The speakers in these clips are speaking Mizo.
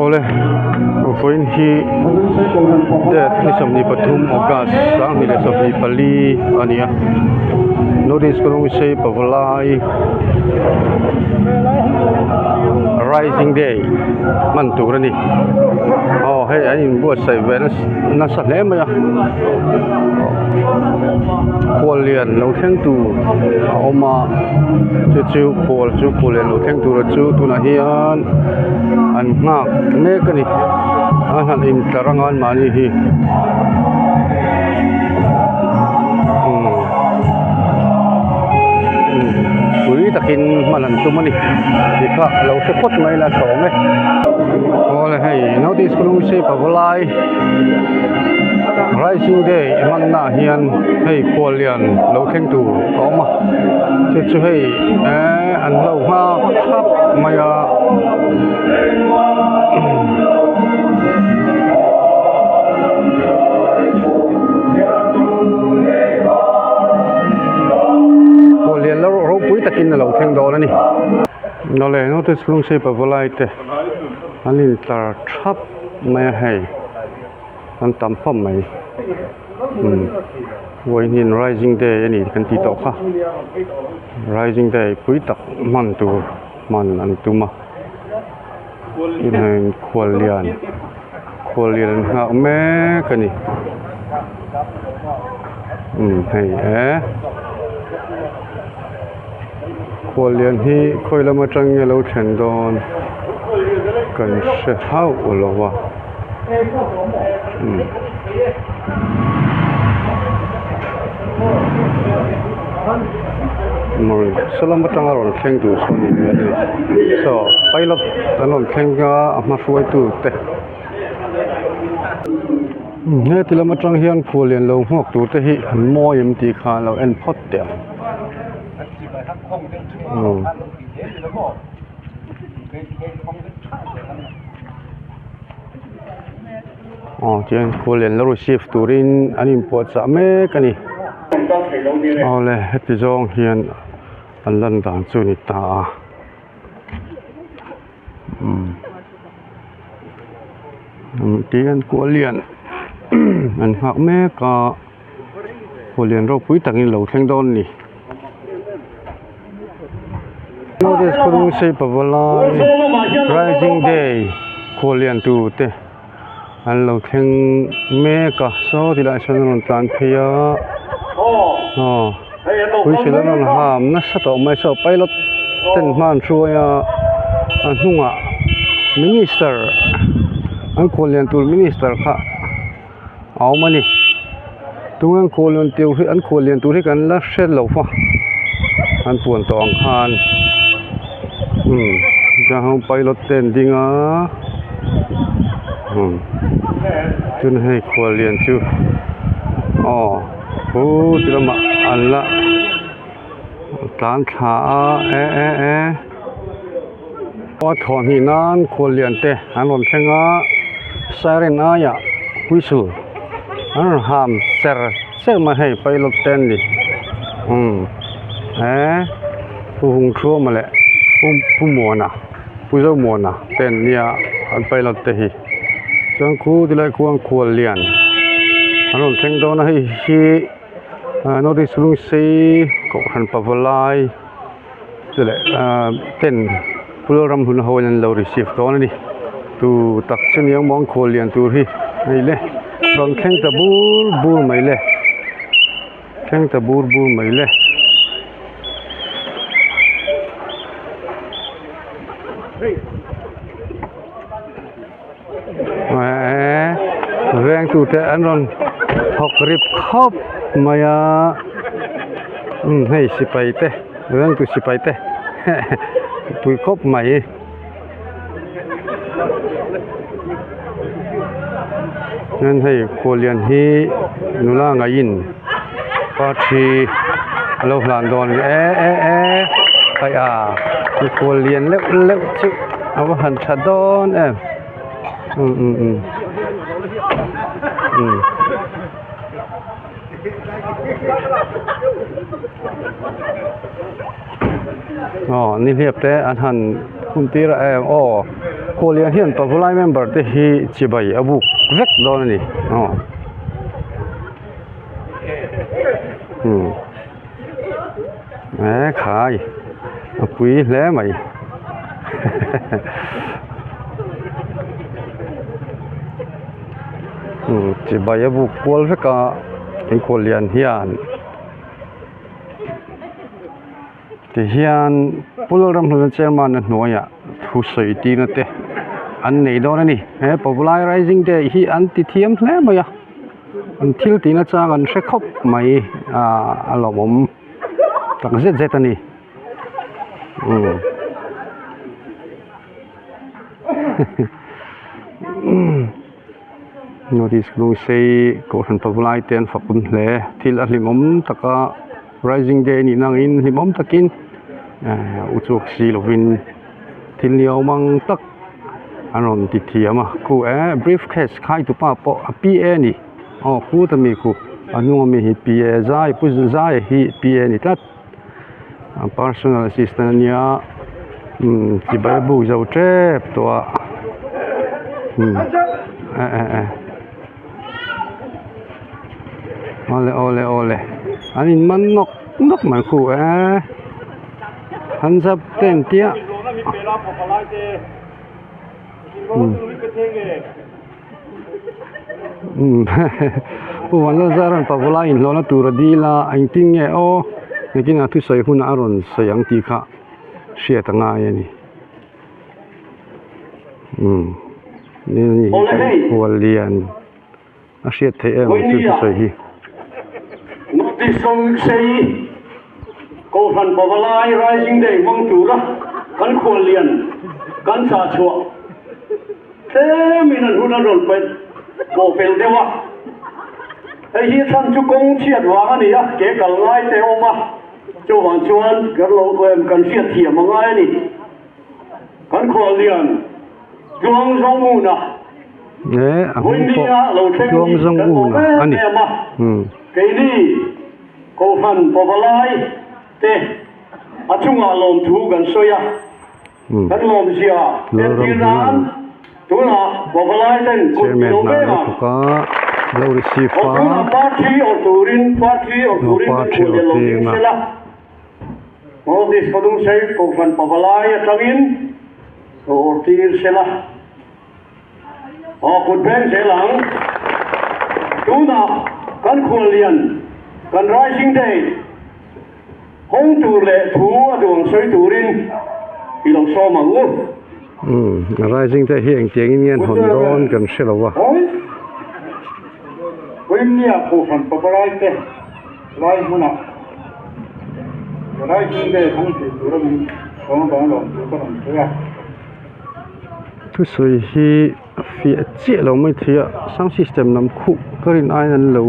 Awle vawiin hi date ni 23 August 2024 a ni a North East Kawngse Pavalai Rising Day hman tur a ni aw hei an inbuatsaih ve nasa hle mai a khuallian lo thleng tur a awm a chu chu khual chu khuallian lo thleng tur chu tunah hian an nghak mek a ni a han intlar anga anmahni hi pui takin hman an tum a ni tih kha lo hre phawt mai ila a tha awm e awle hei notice shape a va lai. Rising day hmanna ah hian hei khuallian lo thleng tur a awm a chu chu hei eee an lo nghak thap mai a khuallian lo ropui takin a lo thleng dawn a ni. Awle notice lung shape a va lai te an intlar thap. Mai a hei an tam khawp mai umm vawiin rising day a ni kan tih tawh kha rising day pui tak hman tur hman an tum a tunah hian khuallian khuallian an nghak mek a ni umm hei e khuallian hi khawi lam atang nge lo thlen dawn kan hre hauh lo a umm. Saw lam atanga rawn thleng tur saw a ni hmel a ni saw pilot an rawn thleng a a hma hruaitu te. Heti lam atang hian khuallian lo nghawk tur te hi an mawi em tih kha lo en phawt teh ang. Aw tihian khuallian lo receive turin an inpuahchah mek a ni. Awle heti zawng hian an lan dan chu a ni ta a. Umm tihian khuallian an nghak mek a khuallian ropui takin lo thleng dawn a ni. Notice kawng shape a va lai rising day khuallian tur te an lo thleng mek a saw tilai ah sawn an rawn tlan phei a aw puisil an rawn ham nasa tawh mai saw pilot ten hma an hruai a a hnungah minister an khuallian tur minister kha a awm a ni tunge an khuallian tur hi an khuallian tur hi kan la hre lo va an puan tawh ang khan umm chuan ho pilot te an ding a umm chuan hei khuallian chu aw khu ti lamah an la tlan thla a e e e a thawh hnih nan khuallian te an rawn thleng a siren aiah whistle an rawn ham cher cher mai hei pilot te an ni umm he pu hung thuama leh pu pu muana pu zomuana te an nia an pilot te hi chuan khu tilai khuan khuallian an rawn thleng dawn a hei hi. North East Lungsei kohhran pavalai chu leh ten Pulo ram hun ho in an lo receive dawn a ni tu tak chu ni ang maw an khual lian tur hi hei le rawn thleng ta bur bur mai le thleng ta bur bur mai le. Veng tute an rawn thawk rip khawp mai a umm hei sipai te vengtu sipai te pui khawp mai. Chuan hei khuallian hi nula ngaiin parthi a lo hlan dawn a ni e e e hei a mikhuallian leuh leuh chu a va han tha dawn em umm umm umm umm. Aw nihliap te an han hun tir a em aw. Khualian hian pavalai member te hi chibai a buk vek dawn a ni aw umm e khai a pui hle mai umm chibai a buk kual vek a he khualian hian. Tihian Pu Lalramhluna chairman a hnuaiah thu sawi tirna te an nei dawn a ni. He Pavalai Rising Day hi an ti thiam hle mai a, an thil tihna chang an hre khawp mai aaa a lawmawm tak zet zet a ni. Umm Notice hnung sei kohhran pavalai te an fakawm hle thil a hlimawm tak a. Rising day anih na angin hlimawm takin ehh uchhuak si lovin thil ni awm ang tak an rawn ti thiam a khu eh brief case khai tu pa pawh a P A ani aw khu ta mi khu a hnung ami hi P A zai pu zai hi P A ani tlat a personal assistant ania umm chibai buk zo tep tawh a umm eh eh eh. Awle awle awle an in man nawk nawk mai khu e an zap te an tia umm pu vanlalzar an pavalai inhlawhna tur a dil a engtin nge aw nakinah thusawi hunah a rawn sawi ang tih kha hriat a ngai a ni. Umm ni hi khual lian a hriat theih em ang chu thusawi hi. Notice Sawngsei Kohhran Pavalai Rising Day hmang tura kan khual lian kan chah chhuah tlemin an hun an rawn peih pawh fel deuh a. Hei hi chhan chu kawng chhiat vang a ni a, ke kal ngai te a awm a. Chuvang chuan kan lo kan hriat thiam a ngai a ni. Kan khuallian Tluangzawnguna Vawinia lo thleng hi kan awm em em a. Keini Kohhran Pavalai te a chungah lawmthu kan sawi a. Kan lawmzia entir nan tunah Pavalai ten kut i lo veng a. Aw tunah party awrh turin party awrh turin kan khuallian lo ding sela. Notice Khawdungsei Kohhran Pavalai atangin awrh tir sela. Aw kut veng zel ang. Tunah kan khuallian kan Rising Day hawng tur leh thu a duang sawi turin i lo sawm ang u. Umm Rising Day hi engtiang in nge an hawn dawn kan hre lo a. Vawinia Kohhran Pavalai te lai hmunah Rising Day hawng thei tura min sawm avang lawm tur ka rawn sawi a. Thusawi hi a fiah chiah lo mai thei a sound system lam khuh ka rin aiin an lo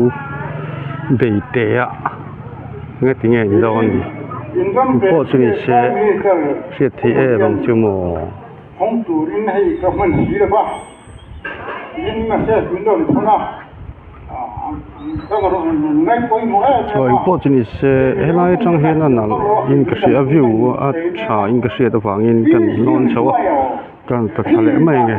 bei teh a nge ti nge ni dawn ni pawh chu ni se hriat theih em ang chu maw. Hawng turin hei ka hman si lo va, in message min rawn thawn a, ka rawn ngaih pawimawh em em a. Aw engpawh chu ni se helai atang hian a nalh in ka hria a view a tha in ka hriat avangin kan lawn chho a. Kan ta thla leh mai nge.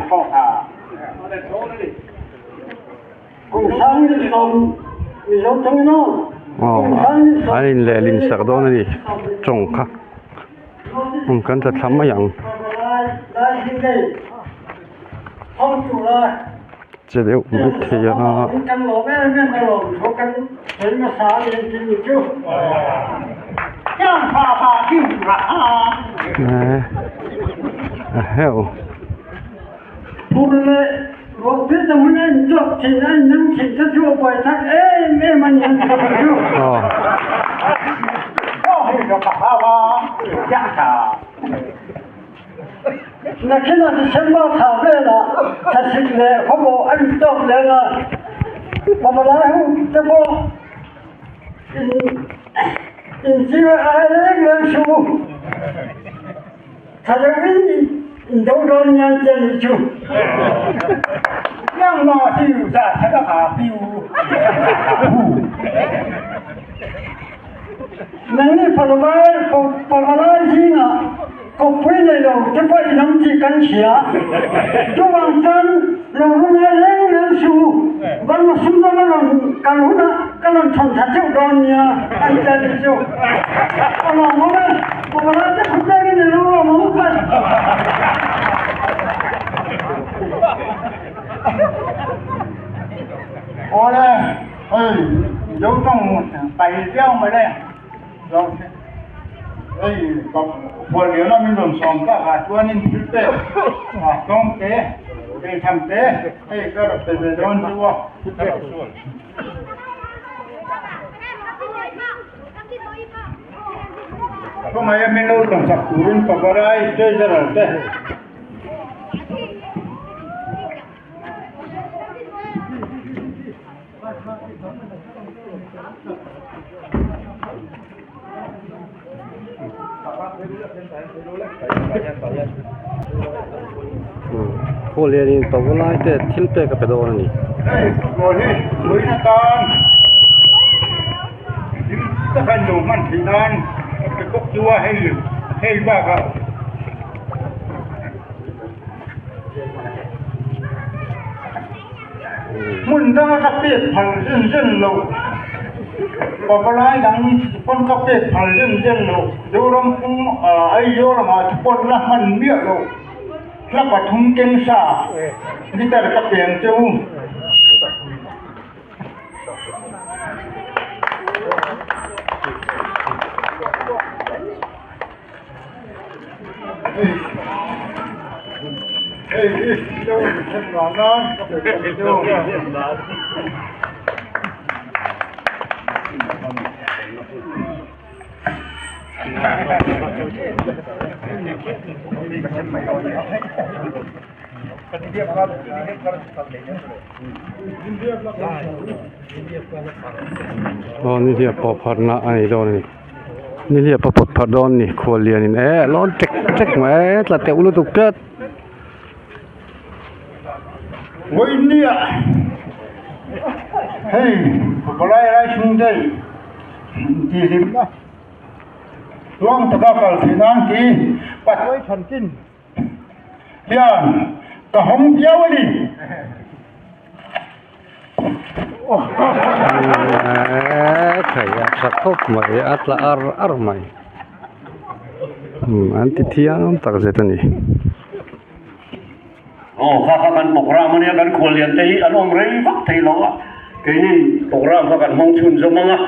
Aw an in lehlin sak dawn a ni tawng kha umm kan tla thla mai ang. Che deuh mai thei a. Eheu. Nakinah December thla velah thlasik leh khawmawh a ri tawk leng a, pavalai ho te pawh in inching a ai reng reng suh u. Tha deuhin in do dawn nia an ti a nih chu. Nangni pavalai zingah. Kawppui nei lo te pawh in awm tih kan hria. Chuvang chuan lo lungngai reng reng suh u, Burma sumdawng a rawn kal hunah ka rawn thawn tha deuh dawn nia an ti a nih chu. Ka lawmawm e, Pavalai te khut pek in i lo lawmawm khat. Awle, hei Mizo tawng pai viau mai le. Hei Khualliana min rawn sawm tak ah chuanin thil pek tlawm te, keitham te hei ka rawn pe ve dawn chu a. Khawngaih a min lo rawn sak turin Pavalai Treasurer te. Khuallianin pavalai te thil pek a pe dawn a ni. Hei football hi vawiin atan hlim taka in lo hman theih nan a pe bawk chu a hei hei bakah. Hmun danga ka pek phal zen zen lo, pavalai dang pawn ka pek phal zen zen lo, Zoram pum Aizawl lamah te pawn la hman miah lo, hla pathum keng sa guitar ka pe ang che u. Aw nihliap pawh pharhna a ni dawn a ni. Nihliap a pawt pharh dawn a ni khuallianin eh lawn tek tek mai e tla teuh lutuk tlat. Vawinia hei palai lai chhung te intihhlimna tluang taka kal theih nan tih Pathian thankin hian ka hawng viau a ni. Thei a tha khawp mai a tla ar ar mai an ti thiam tak zet a ni. Aw kha kha kan programme ania kan khuallian te hi an awm rei vak thei lo a keinin programme kha kan hmang chhunzawm ang a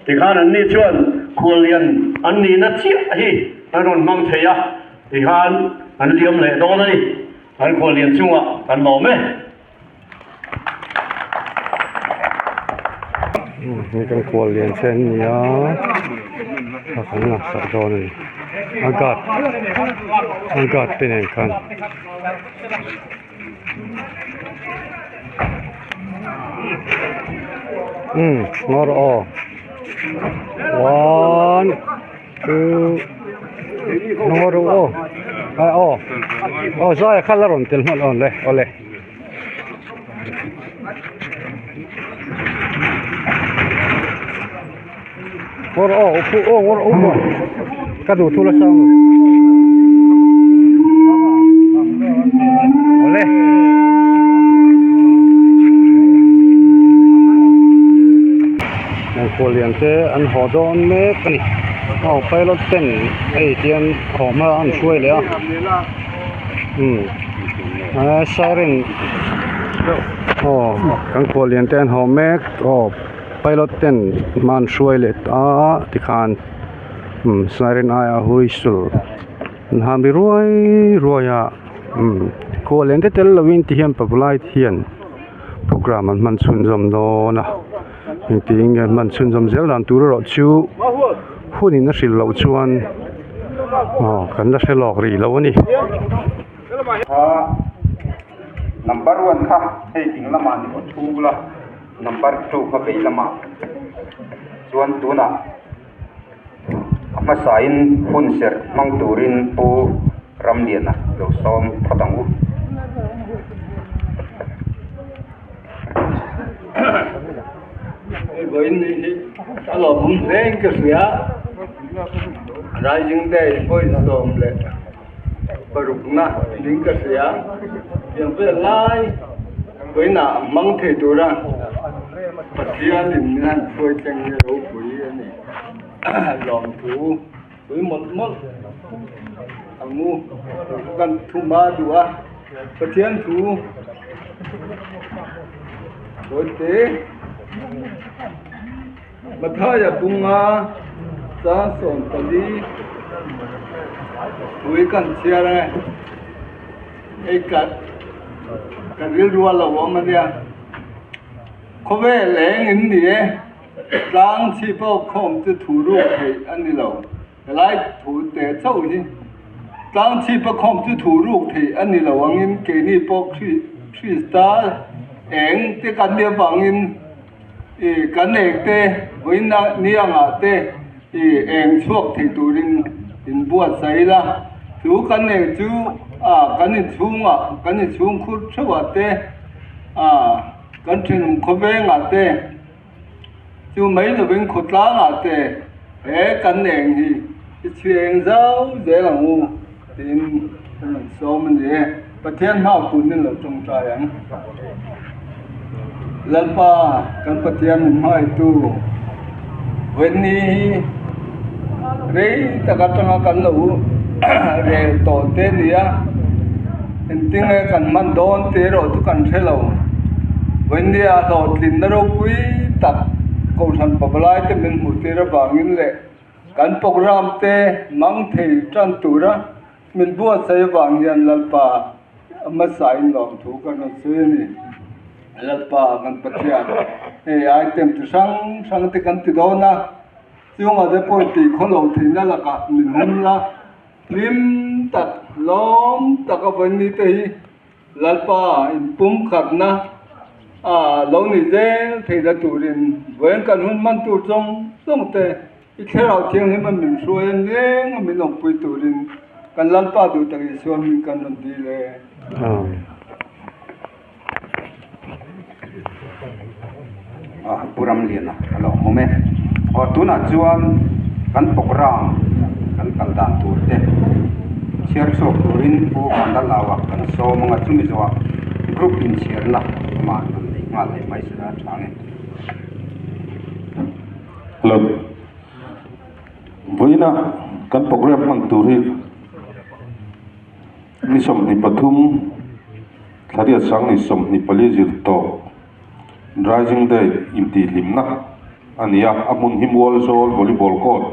tikhan an ni chuan khuallian an nihna chiah hi an rawn hmang thei a tikhan an liam leh dawn a ni kan khuallian chungah kan lawm e. Hei kan kual lian che an ni a thla kan lak sak dawn a ni a guard a guard te nen khan. Umm ngaw rawh aw one two ngaw rawh aw aw aw zai kha la rawn tel hman awn le awle. Ngawr aw phu aw ngawr aw maw ka duh thu la sang awle khuallian te an haw dawn mek a ni aw pilot ten hei tian haw hma an hruai leh a umm. Siren aw kan khuallian te an haw mek aw pilot ten hma an hruai leh ta tikhan umm siren aia whistle an ham ri ruai ruai a umm khuallian te tel lovin tihian pavalai te hian programme an hman chhunzawm dawn a engtin nge an hman chhunzawm zel dan tur erawh chu hunin a hrilh loh chuan aw kan la hre lawk rih lo a ni. Kha number one kha hei ding lamah ni aw thu la number two kha vei lamah chuan tunah a hmasain hun serh hmang turin pu Ramliana lo sawm phawt ang u. Vawiin ni hi a lawmawm hle in ka hria rising day vawi sawm leh. parukna ding ka hria tiang vel lai vawiinah hmang thei tura Pathianin min han hruai thleng hi ropui a ni lawmthu pui mawlh mawlh ang u kan thuma duh a Pathian thu Bawihte. Mathaia bunga chang 14 pui kan chhiar e, hei ka ka rilru a lo awm a nia, khawvel eng in ni e, tlang chhip a awkkhawm chu thu ruk theih a ni lo, helai thu teh chauh hi tlang chhip a khawm chu thu ruk theih a ni lo angin keini pawh Krista eng te kan nih avangin Ih kan eng te vawiin niangah te ih eng chhuak thei turin inbuatsaih ila chu kan eng chu ah kan inchhungah kan inchhung khur theuhah te ah kan thenawm khawvengah te chu mai lovin khawtlangah te he kan eng hi i chhi eng zau zel ang u tiin ka rawn sawm a ni e. Pathian hma punin lo tawngtai ang. Lalpa kan Pathian min hmaitu Wendy hi rei tak atanga kan lo rel tawh te a ni a, engtinge kan hman dawn tih erawh chu kan hre lo. Wendy a hlawhtlinna ropui tak Kohhran pavalai te min hmuh tir avangin leh kan programme te mang thei tan tura Min buatsaih avang hian Lalpa a hmasain lawmthu kan rawn sawi a ni. Lalpa kan Pathian, hei item chi hrang hrang te kan ti dawn a, chungah te pawh tih khaw lo theihna lakah min hum la, hlim tak, lawm tak a vawi te hi Lalpa inpumkhatna a lo ni zel theihna turin vawiin kan hun hman tur zawng zawng te I thlarau thianghlim a min hruai a neng a min awmpui turin kan Lalpa duh tak Isua hming kan rawn dil e. Pu Ramliana a lo awm e. Aw tunah chuan kan programme kan kal dan tur te chhiar chhuak turin Pu Vanlalauah kan sawm ang a, chumi zawhah group inchhiarna amah rawn nei nghal leh mai sela a tha ang e. Hello. Vawiina kan program hman tur hi ni 23 thla riat sang ni 24 zir tawp Rising Day intihhlimna a ni a, a hmun hi Mualzawl Volleyball Court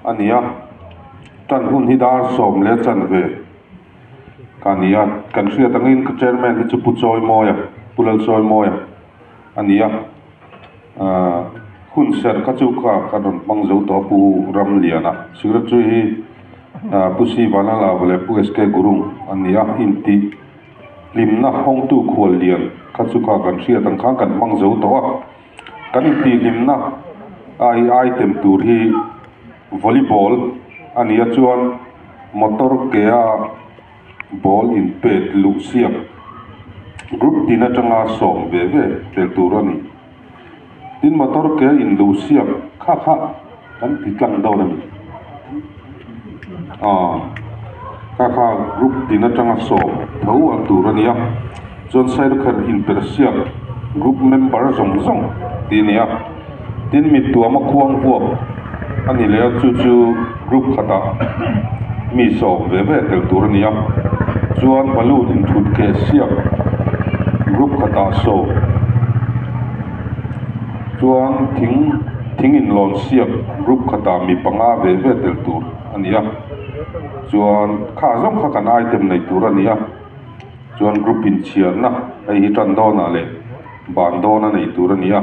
a ni a, tan hun hi dar sawm leh chanve ka ni a, kan hriat angin ka chairman hi chu Pu Chawimawia, Pu Lalchawimawia a ni a. Ahh hun serh kha chu kha ka rawn hmang zo tawh a Pu Ramliana Secretary hi ahh Pu C Vanlalava leh Pu SK Gurung an ni a intih hlimna hawngtu khual lian kha chu kha kan hriat ang khan kan hmang zo tawh a kan intih hlimna a i item tur hi volleyball a ni a chuan motor ke a ball inpet luh siak group tin atanga sawm ve ve tel tur a ni. Tin motor ke in luh siak kha kha kan ti tlang dawn a ni. Aaa kha kha group tin atanga sawm tho an tur a ni a, chuan sairukher inper siak group member zawng zawng tih a ni a. Tin mittuama khuang vuak a ni leh a, chu chu group khatah mi sawm ve ve tel tur a ni a, chuan balloon inthut keh siak group khatah sawm chuan thing thing inlawn siak group khatah mi panga ve ve tel tur a ni a, chuan kha zawng kha kan item nei tur a ni a, chuan group inchhiarna hei hi tan dawnah leh ban dawn a nei tur a ni a.